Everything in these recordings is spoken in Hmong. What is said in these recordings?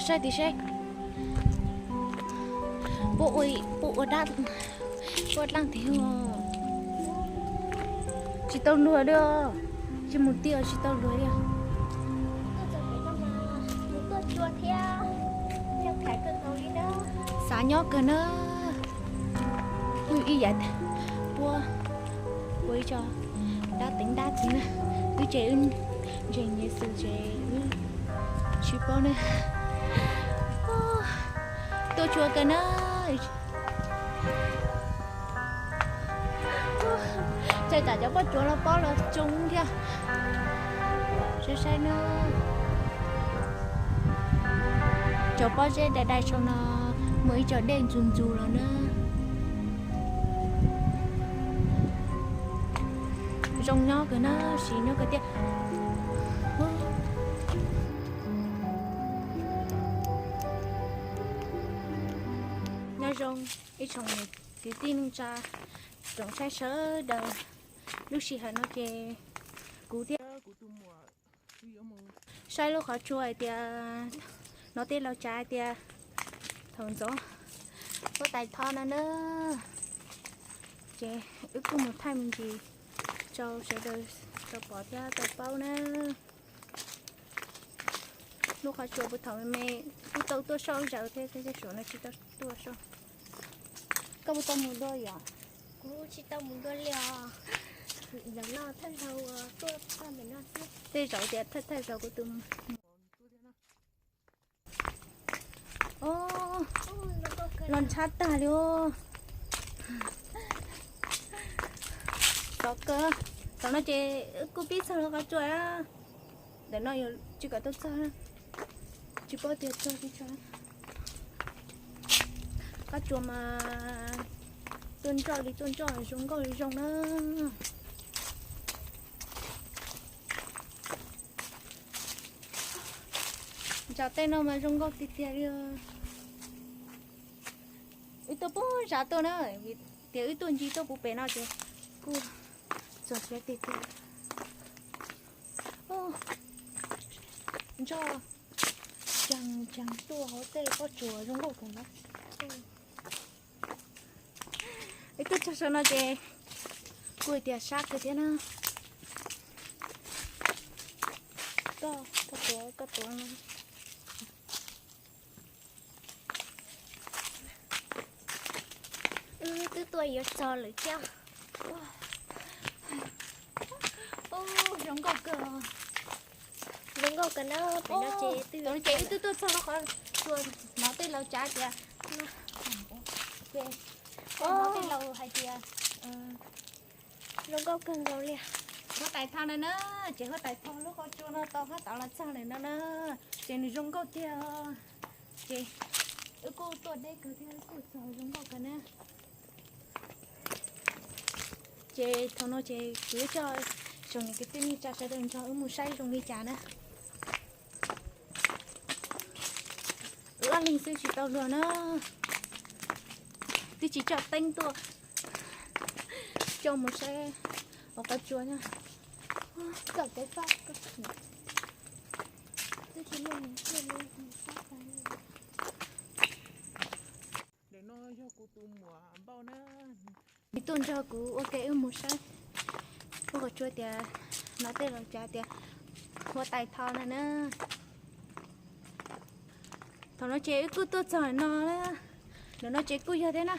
Saib tim seb puas ua, puas ua dab, puas dlaaj tiag. Tsis tau luag li os, tsis mus tiag tsis tau luag li. Xav nyob kawg na, ib yam puab ua ib co dab teev dab tsi na, wb ces wb ntseeg Yexus ces wb tsis paub ne. Tuaj tsuag kawg na. Txhais tam cov pob tsuas los pob los tsoo thiab. Saib saib na. Cov pob zeb dai dai saum no muaj ib co dej ntxus ntxus los na. Zoo nyob kawg na, siv nyob kawg thiab. Nyob zoo ib tsoom kwv tij neej tsa, tsoom saib sawv daws. Lub sij hawm no ces kuv thiab kuv tus muam saib lub qhov tsua hais tias, hnov tej laus tsav hais tias thaum ntxov huab tais tho no na, ces wb kuj mus thaij me ntsis rau sawv daws tau pom thiab tau paub na. Lub qhov tsua puag thaum me me kuj tau tuaj soj zaws thiab, tej suav no tsis tau tuaj soj. Koj puas tau mus dua yom? Kuv tsis tau mus dua li os. Ntawm no thawj zaug tuaj txog ntawm no xwb. Tej zaum tias thawj thawj zaug kuv tus mus. Los ntshab tag li os. Txog kawg, tam no ces kuj pib txog lub qhov tsua. Ntawm no yog tsis kom tuaj txog, tsis paub tias txog tsis txog. Qab tsua mas tuaj nroj li tuaj nroj, zoo nkauj li zoo na. Ntsav tej no mas zoo nkauj tiag tiag li. Wb tuaj puag zas tuaj na, vim tias wb tuaj ncig tuaj puv pem no ces kuj txog siab tiag tiag. Nroj tsees tsees tuaj hauv tej pob tsuas zoo nkauj kawg na. Wb tuaj txog saum no ces kuj tias sab kawg thiab na. Koj, koj tuav, koj tuav no. Wb twb tuaj yuav txog lawm thiab. Zoo nkauj kawg. Zoo nkauj kawg na, pem no ces twb, ces wb twb tuaj txog lub qhov tsua, hnov tej laus tsav tias, ces hnov tej laus hais tias zoo nkauj kawg nkaus li. Huab tais tho no na, ces huab tais tho lub qhov tsua no tau hab tau los txog lawm no na, ces nws zoo nkauj tiag. Ces wb kuj tuaj deb kawg thiab kuj txog zoo nkauj kawg na. Ces thaum no ces kuv yuav coj tsoom niam kwv tij neej tsa sawv daws nrog wb mus saib zoo li cas na. Wb ob leeg xwb tsis tau luag na. Twb tsis coj teeb tuaj, coj mus saib hauv qhov tsua na. Txoj kev fab. Ntawm no yog kuv tus muam Npauj na. Nws tuaj nrog kuv ua ke wb mus saib lub qhov tsua tias, hnov tej laus tsav tias huab tais tho no na. Thaum no ces wb kuj tuaj txog no na. Ntawm no ces kuj yog thiab na.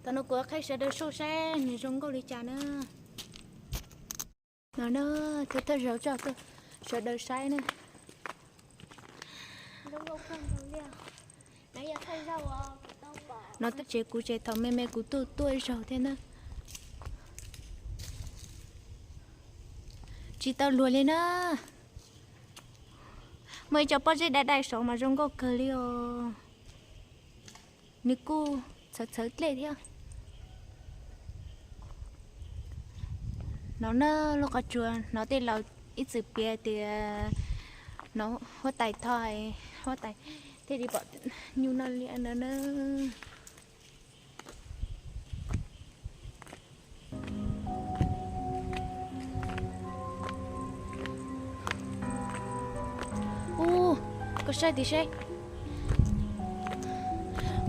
Thaum no kuv qhaib sawv daws soj saib nws zoo nkauj li cas na. No na, thawj zaug coj tuaj sawv daws saib na. No twb tsev kuv tsev thaum me me kuv tuaj tuaj zaug thiab na. Tsis tau luag li na. Muaj ib co pob zeb dai dai saud mas zoo nkauj kawg li os. Nws kuj txhawv txhawv dlej thiab. No na, lub qhov tsua no tej laus ib txwm piav tias no huab tais tho, huab tais thiaj li pom nyuj no li no na. Saib tim saib.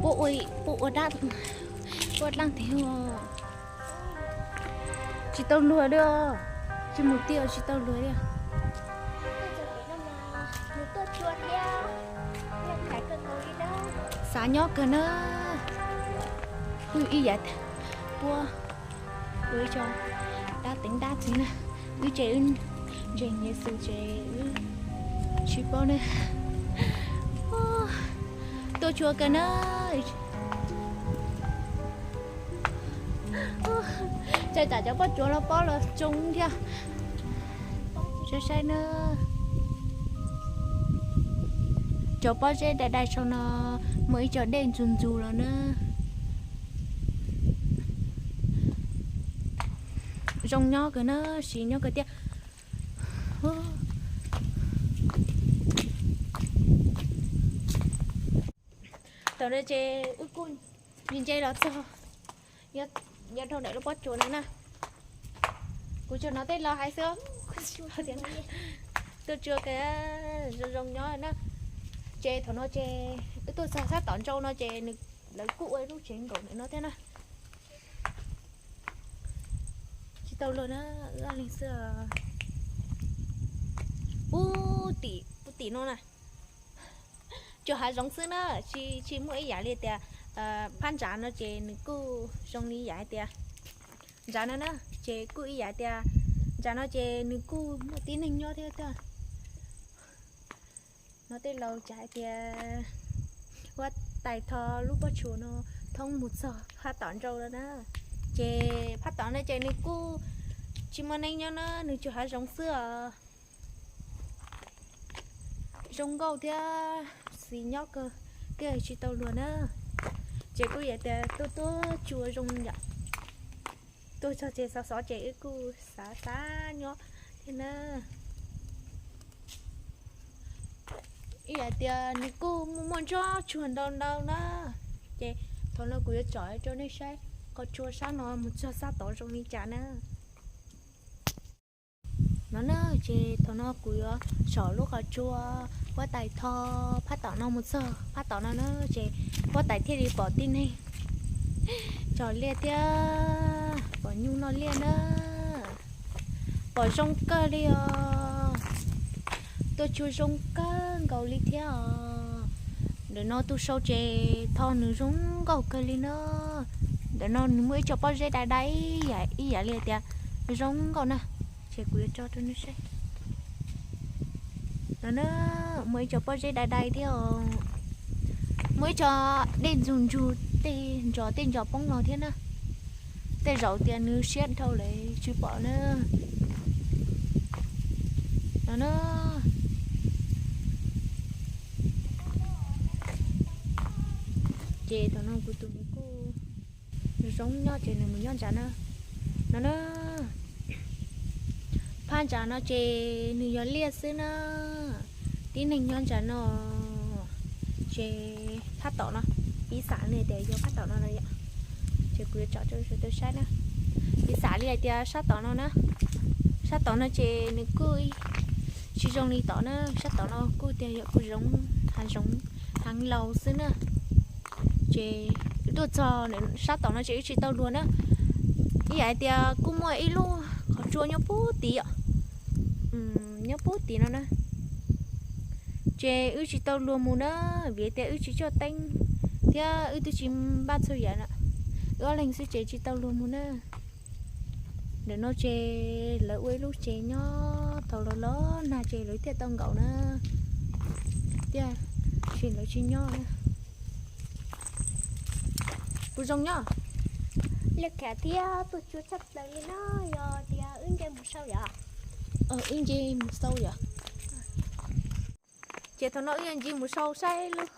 Puab ua, puab ua dab, puab dlaaj tes. Tsis tau luag li. Tsis mus tiag, tsis tau luag li. Xav nyob kawg na. Ib yam puab ua ib co dab teev dab tsi na. Wb ces wb ntseeg Yexus ces wb tsis paub ne. Tuaj tshua kawg na. Txawm tsam cov pob tsuas los pob los zoo thiab. Saib saib na. Cov pob zeb dai dai saum no muaj ib co dej ntxus ntxus los na. Zoo nyob kawg na, siv nyob kawg thiab. Thaum no ces wb kuj nce nce los txog nyob rau ntawm lub pob tsuas no na. Kuv tsuas hnov tej laus hais xwb. Tuaj tshua kawg, zoo zoo nyob na. Ces thaum no ces wb tuaj txog sab tom ntsau no ces nws, lawv kuj ua ib lub tsev nkaum ntawm no thiab na. Tsis tau luag na, wb ob leeg xwb. Pub tim, pub tim no na. Tsuas hav zoov xwb na, tsis, tsis muaj ib yam li tias phab ntsa no ces nws kuj zoo li yam hais tias ntsa no na, ces kuj ib yam tias ntsa no ces nws kuj muaj tib neeg nyob thiab tiag. No tej laus cas hais tias huab tais tho lub pob tsuas no thoob mus txog phab tom ntsau no na. Ces phab tom no ces nws kuj tsis muaj neeg nyob na, nws tsuas hav zoov xwb os. Zoo nkauj thiab, xis nyob kawg, twb tsis tau luag na. Ces kuj yog tias tuaj tuaj tshua zoo yom. Tuaj txog ces xov xov ces wb kuj xav xav nyob thiab na. Ib yam tias nws kuj muaj muaj ntsuab tsuag ntau ntau na. Ces thaum no kuv yuav tsom rau nej saib qhov tsua sab no mus txog sab tod zoo li cas na. No na, ces thaum no kuv yuav tsom lub qhov tsua huab tais tho phab tom no mus txog phab tom no na, ces huab tais thiaj li pom tib neeg tsom liaj thiab pom nyuj noj liaj na. Pom zoo kawg li os. Tuaj tshua zoo kawg nkaus li thiab os. Ntawm no tus sau ces tho nws zoo nkauj kawg li na. Ntawm no nws muaj ib co pob zeb dai dai ib yam li tias zoo nkauj na. Ces kuv yuav tso rau nej saib. No na, muaj ib co pob zeb dai dai thiab os. Muaj ib co dej ntsug ntsug tej ntsos tej ntsos poob los thiab na. Tej zaum tias nws siab dhau lawm tsis pom na. No na. Ces thaum no kuv tus nws kuj zoo nyob ces nws mus nyob ntsa na. No na. Phab ntsa no ces nws yog liaj xwb na. Tib neeg nyob ntsa no. Ces phab tom no, piv xam li tias yog phab tom no no yom. Ces kuv yuav tsom rau sawv daws saib na. Piv xam li hais tias sab tom no na, sab tom no ces nws kuj tsis zoo li tom na, sab tom no kuj tias yog kuj zoov, hav zoov, hav laus xwb na. Ces tuaj txog sab tom no ces wb tsis tau luag na. Ib yam hais tias kuj muaj ib lub qhov tsua nyob pub tid os, nyob pub tid no na. Ces wb tsis tau luag mus na, vim tias wb tsis coj teeb thiab wb twb tsis npaj txhua yam na. Wb ob leeg xwb ces tsis tau luag mus na. Ntawm no ces lawv ua ib lub tsev nyob thaum los los nag ces lawv thiaj tau nkaum na. Tiam sis lawv tsis nyob na. Puas zoo nyob? Liaj khav thiab tuaj tshua tshaj plaws li na, yog tias wb nce mus sau yom. Wb nce mus sau yom. Ces thaum no wb yuav nce mus sau saib lub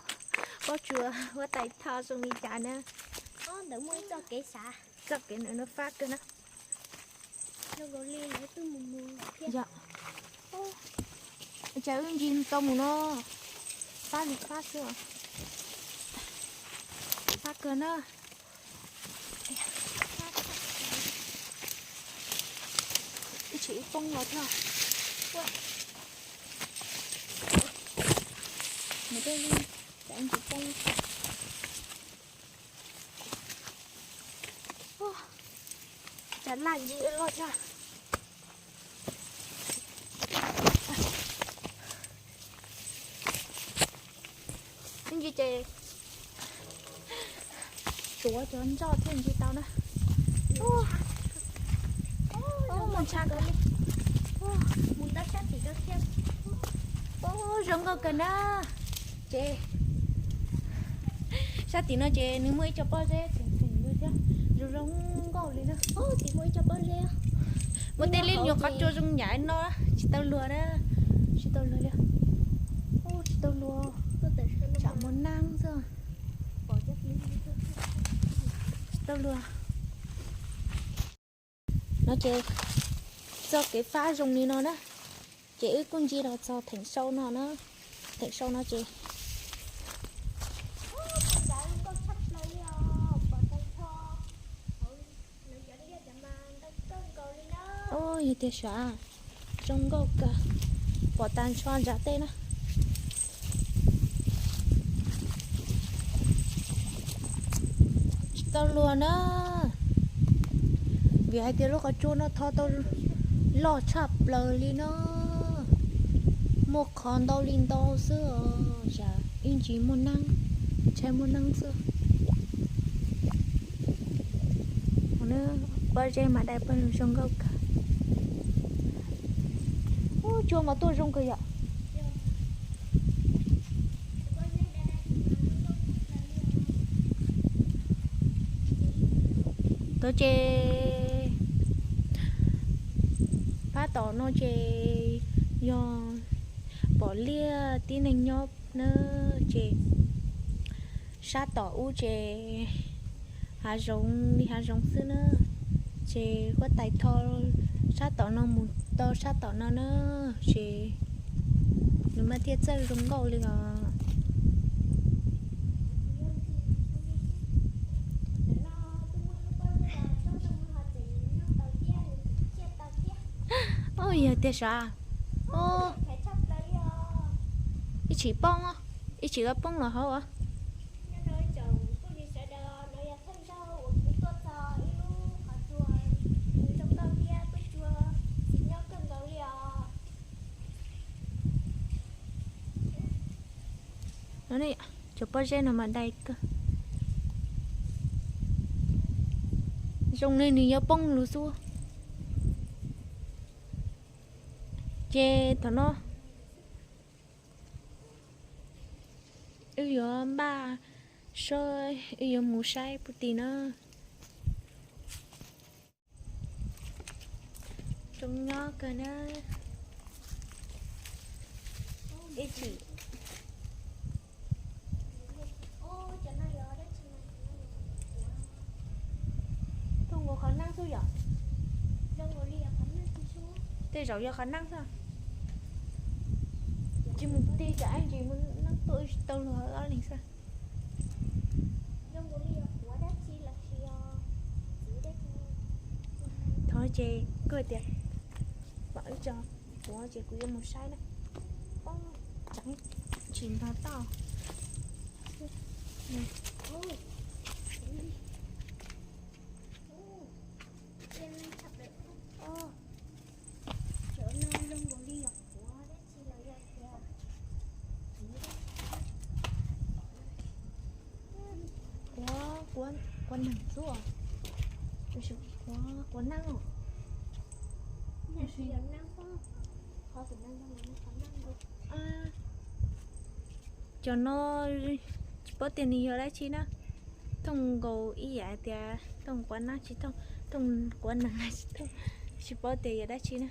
pob tsuas huab tais tho zoo li cas na. Ntawd muaj ib txoj kev xav. Txoj kev ntawm no fab kawg na. Yog, cas wb nce tau mus no, fab li fab xwb. Fab kawg na. Ib tsis ib poob los thiab. Cov ntsis poob. Cov laj ntsis loj tshaj. Ib ntsis ces tuav cov ntsoj thiaj ntsis tau na. Mus ntshai kawg li. Zoo nkauj kawg na. Ces sab tim no ces nws muaj ib co pob zeb theem theem li thiab, zoo zoo nkauj li na. Muaj tej li nyuag qhov tsua zoo yam no, tsis tau luag na, tsis tau luag li. Tsis tau luag, tsam muaj neeb xwb. Tsis tau luag. No ces txoj kev fab zoo li no na, ces wb kuj ncig los txog theem sau no na, theem sau no ces yog tiag sav, zoo nkauj kawg, pom tag nrho ntsav tej na. Tsis tau luag na, vim hais tias lub qhov tsua no tho tau loj tshaj plaws li no, muaj qhov ntau li ntau xwb os, ib ntsis muaj neeb, ntshai muaj neeb xwb. Pob zeb mas dai pawg lug zoo nkauj kawg. Ub, tsua mas tuaj zoo kawg yom. Tod ces pab tom no ces yog pom liaj tib neeg nyob na, ces sab tom ub ces hav zoov li hav zoov xwb na, ces huab tais tho sab tom no mus tau sab tom no na, ces nws mas thiaj txawj zoo nkauj li os. Ub, yog tiag sav. Ib tsis poob, ib tsis poob los hauv. Cov pob zeb no mas dai kawg. Zoo li nws yuav poob lug xwb. Ces thaum no wb yuav npaj, wb yuav mus saib puag tim na. Zoo nyob kawg na. Ib chim tuaj nkaus qhov neeb xwb yom. Tej zaum yog qhov neeb xwb. Tsis mus ti cov ab ntsis mus neeb tuaj tsis tau luag ob leeg xwb. Thov ces kuj tias mam wb tso quav ces kuv yuav mus saib na. Tseev tsis nrog toj. Quav, quav neeg xwb. Quav, quav neeb os. Cov no tsis paub tias nws yog dab tsi na. Thooj nkaus ib yam tias thooj quav neeb tsis thooj, thooj quav neeg tsis thooj, tsis paub tias yog dab tsi na.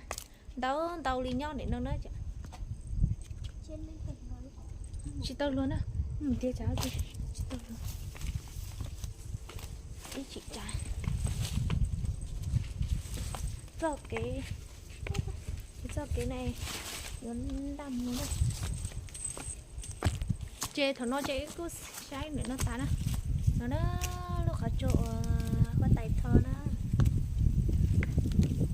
Ntau ntau li nyob ntawm no na. Tsis tau luag na, mus tiag tsav tsis tau luag. Ib chim tsav txoj kev, txoj kev ne yuav ntaj mus na. Ces thaum no ces wb kuj saib ntawm no tas na. No na, lub qhov tsua uas huab tais tho na.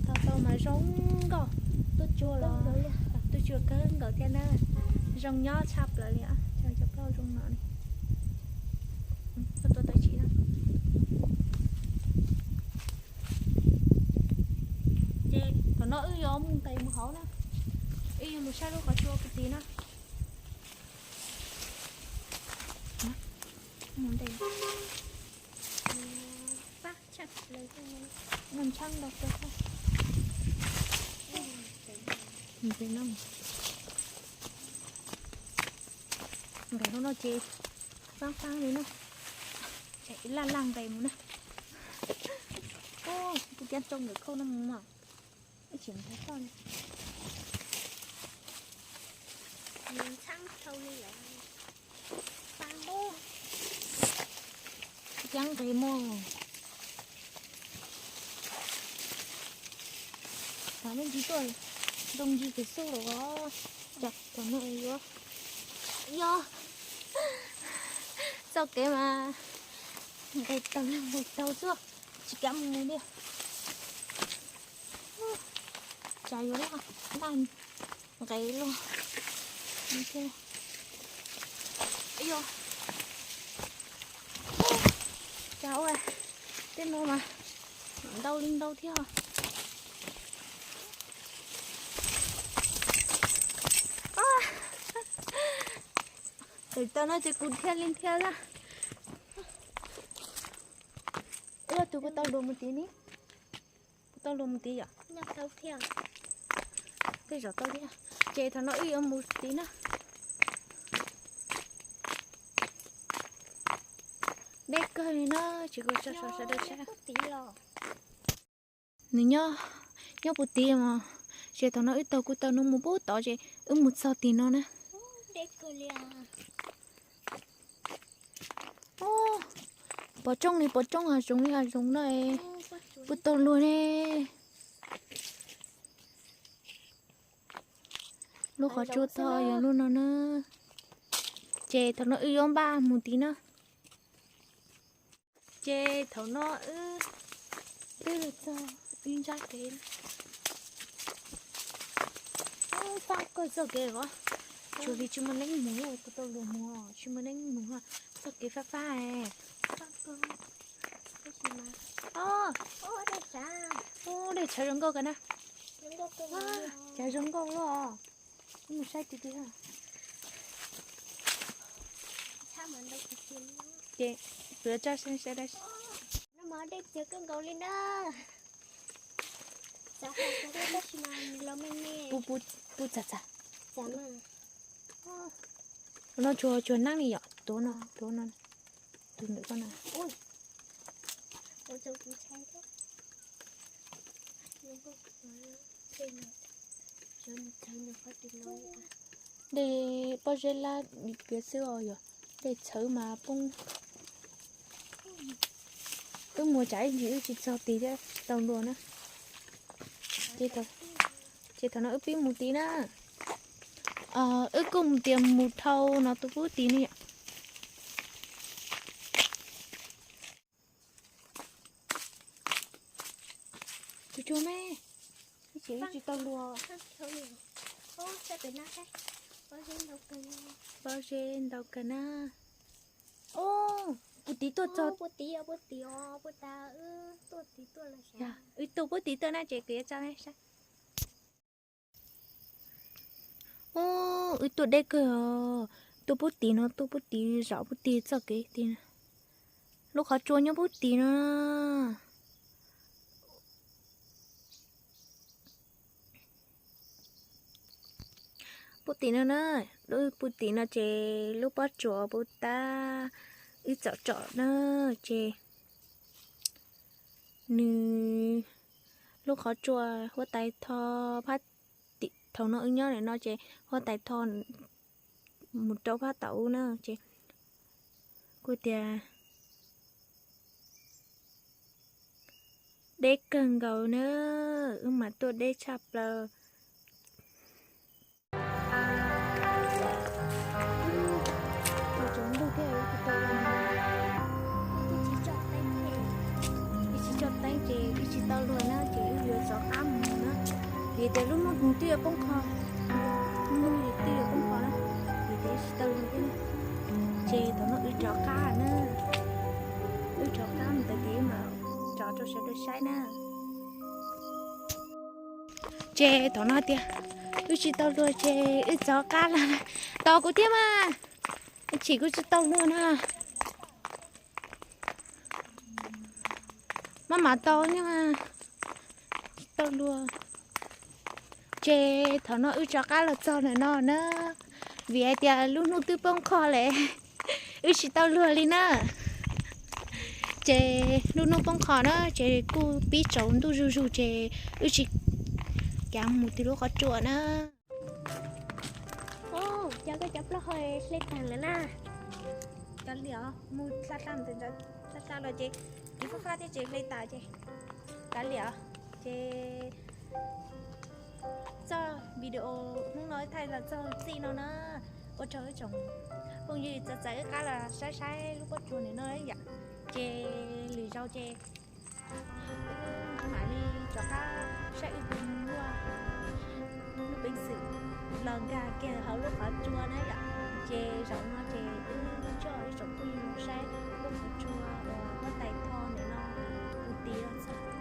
Tho tau mas zoo nkauj, tuaj tsua los tuaj tsua kawg nkaus thiab na. Zoo nyob tshaj plaws li os. Rooj no, koj tua tau tsis no. Ces thaum no wb yuav mus nqis mus hauv na, wb yuav mus saib lub qhov tsua puag tid na. Mus nqis. Mus ntshab ntau kawg. Nqis lub no ces faab faab li na, laj laj nqis mus na. Tus cab tsoo ntawm khau no mus mas ib tsis nqis toj li. Cab nqis mus. Tam no ntsis tuaj ntoo ntsis pem xub los os. Cas tam no yuav yog txoj kev mas nqis taug nqis taug xwb, tsis kav mus li. Cas yuav laj laj nqis los. Cas ua tej no mas ntau li ntau thiab. Tam no ces kuv dhia li dhia lawm. Ua tus kuv tau luag mus tid ni. Kuv tau luag mus tid yom. Tej zaum tau thiab. Ces thaum no wb yuav mus tid na. Deb kawg li na, tsis kuv tso sawv daws saib. Nws nyob, nyob puag tid mas, ces thaum no wb taug kuv taug no mus puag tod ces wb mus txog tim no na. Pov tsoob li pov tsoob, hav zoov li hav zoov no, puag tau luag ne. Lub qhov tsua tod yog lub no na. Ces thaum no wb yuav npaj mus tid na. Ces thaum no wb twb los txog ib ntsab kev. Fab kawg txoj kev os. Tsuas vim tsis muaj neeb mus, kuv tau luag mus tsis muaj neeb mus, txoj kev fab fab. Dej tshawv zoo nkauj kawg na. Cas zoo nkauj luaj. Mus saib tiag tiag. Ces kuv yuav tso saib saib. Pub txag txag. No tsuas tsuas neeb li yom, tuav no, tuav no, tus ntawm koj no. Dej pob zeb lab li kiag xwb os yom, dej txhawv mas poob. Wb mus tsam ib ntsis wb tsis txog tid thiab tau luag na. Ces thaum no wb pib mus tid na. Wb kuj mus tias mus dhau no tus pub tid ne yom. Tsuag tsuag me, ib tsis tsis tau luag. Pob zeb ntau kawg na. Puag tid tuaj txog. Wb tuaj puag tid tuaj na ces kuv yuav tso saib. Wb tuaj deb kawg os, tuaj puag tid no, tuaj puag tid zom puag tid txoj kev tid. Lub qhov tsua nyob puag tid no. Puag tim no na, lub puag tim no ces lub pob tsuas puag ta wb txom tsom na, ces nws lub qhov tsua huab tais tho phab tim thaum no wb nyob ntawm no ces huab tais tho mus rau phab tom ub na ces kuj tias deb kawg nkaus na, wb mas tuaj deb tshaj plaws. Ib tsis tau luag na ces wb yuav rov qab mus na, vim tias lub hnub twb yuav poob qho, lub hnub twb yuav poob qho na, vim tias ib tsis tau luag thiab. Ces thaum no wb rov qab na, wb rov qab mus tau ces mam tso rau sawv daws saib na. Ces thaum no tias wb tsis tau luag ces wb rov qab los. Tos kuv thiab mas, chim kuv tsis tau luag na. Maj mam tau, tsis tau luag. Ces thaum no wb rov qab los txog ntawm no na, vim hais tias lub hnub twb poob qho lawm, wb tsis tau luag li na. Ces lub hnub poob qho na ces kuj pib tsaus ntuj zuj zus ces wb tsis kav mus tim lub qhov tsua na. Cov koj cov plaub hau hle tag lawm na. Kav liam os, mus hla hla ntawd, hla hla los ces kiv faj faj thiab ces hle tas ces kav liam os. Ces txoj video hnub no thaij los txog txij no na. Ua tsaug ib tsoom phooj ywg txav txav wb qab los saib saib lub pob tsuas ntawm no yom. Ces lwm zaus ces wb mam li rov qab saib wb puas muaj lub peev xwm los nkag kiag hauv lub qhov tsua na yom. Ces zaum no ces wb coj ib tsoom phooj ywg saib lub qhov tsua uas huab tais Thoj ntawm no tus tid txog.